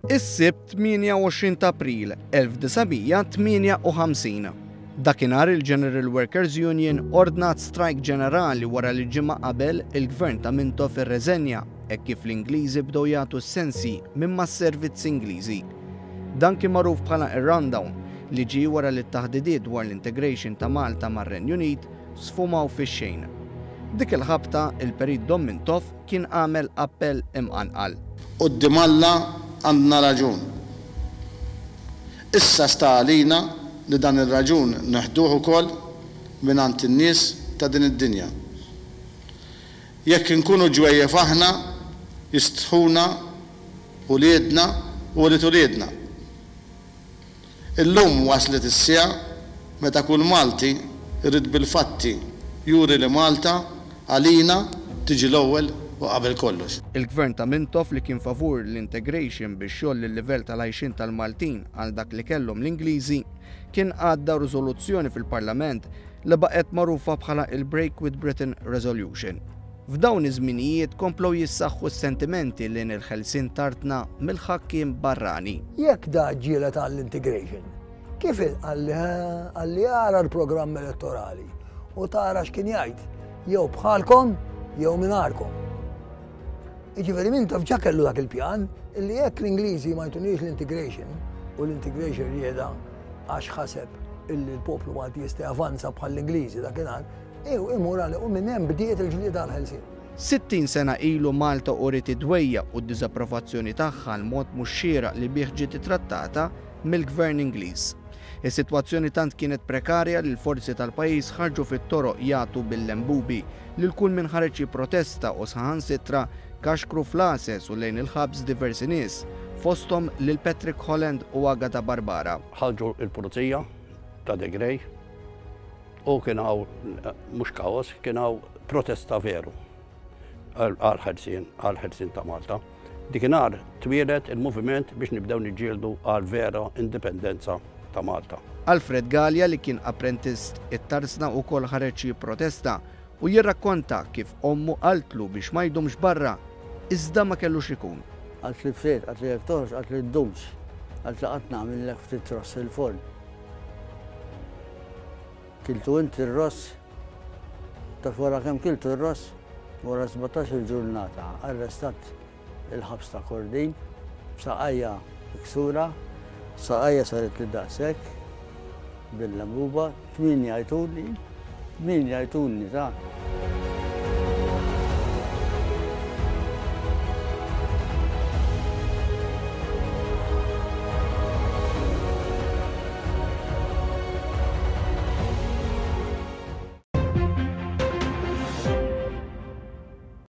Is-Sibt 28 ta' April 1958. Dakinhar il-General Workers Union ordnat strajk ġenerali wara li ġimgħa qabel il-gvern ta' Mintoff irreżenja hekk kif l-Ingliżi bdew jagħtu s-sensji minn mas-servizzi Ingliżi. Dan kien magħruf bħala ir-Rundown li ġie wara li t-taħdidiet dwar l-integration ta' Malta mar-Renju Unit sfumaw fix-xejn. Dik il-ħabta, il-Perit Dom Mintoff kien għamel appell imqanqal. Quddiem Alla għandna raġun. Issa sta għalina li dan ir-raġun neħduh ukoll mingħand in-nies ta' din id-dinja. Jekk inkunu ġwejjef aħna, jistħuna uliedna u ulied uliedna. Illum waslet is-siegħa meta kull Malti jrid bil-fatti juri li Malta għalina tiġi l-ewwel u qabel kollox. Il-Gvern ta' Mintoff li kien favur l-integration biex jgħolli l-livell tal-għajxien tal-Maltin għal dak li kellhom l-Ingliżi, kien għadda riżoluzzjoni fil-Parlament li baqgħet magħrufa bħala il-Break with Britain Resolution. F'dawn iż-żminijiet komplew jissaħħu s-sentimenti lejn il-ħelsien t'artna mill-ħakkiem barrani. Jekk da ġġieled għall-integration, kif il qalli qalli ara l-programm elettorali u tara x'kien jgħid, jew bħalkom jew mingħajrkom. Jiġifieri Mintoff ġa kellu dak il-pjan illi jekk l-Ingliżi ma jtuniex l-integration u l-integration rieda għax ħaseb illi l-poplu Malti jista' javanza bħall-Ingliżi dakinhar, Ew imur għal u minn hemm bdiet il-ġlieda għall-ħelsien. 60 sena ilu Malta uriet id-dwejjaq u d-diżapprovazzjoni tagħha għall-mod mhux xieraq li bih ġiet ittrattata mill-Gvern Ingliż. Is-sitwazzjoni tant kienet prekarja li l-forzi tal-pajjiż ħarġu fit-toroq jagħtu bil-lembubi lil kull min ħareġ jipprotesta u saħansitra kaxkru fl-għases u lejn il-ħabs diversi nies, fosthom lil Patrick Holland u Agatha Barbara. Ħarġu l-pulizija ta' De Grey U kien hawn mhux kaos, kien hawn protesta veru għal-ħelsien, għal-ħelsien ta' Malta. Dikinhar twieled il-moviment biex nibdew niġġieldu għal vera indipendenza ta' Malta. Alfred Galea li kien apprentist it-tarzna ukoll ħareġ jipprotesta u jirrakkonta kif ommu qaltlu biex ma jdumx barra iżda ma kellux ikun. Qaltli ftit, qaltli jekk toħroġ, qaltli ddumx. Qaltli qatt nagħmillek ftit ross il-forn. Kiltu inti r-ross? Taf wara kemm kiltu r-ross? Wara 17-il ġurnata arrestat il-ħabs ta' Kordin b'saqajja miksura, saqajja saret li daqshekk bil-lambuba, tmin jgħajtuni, tmin jgħajtuni ta'.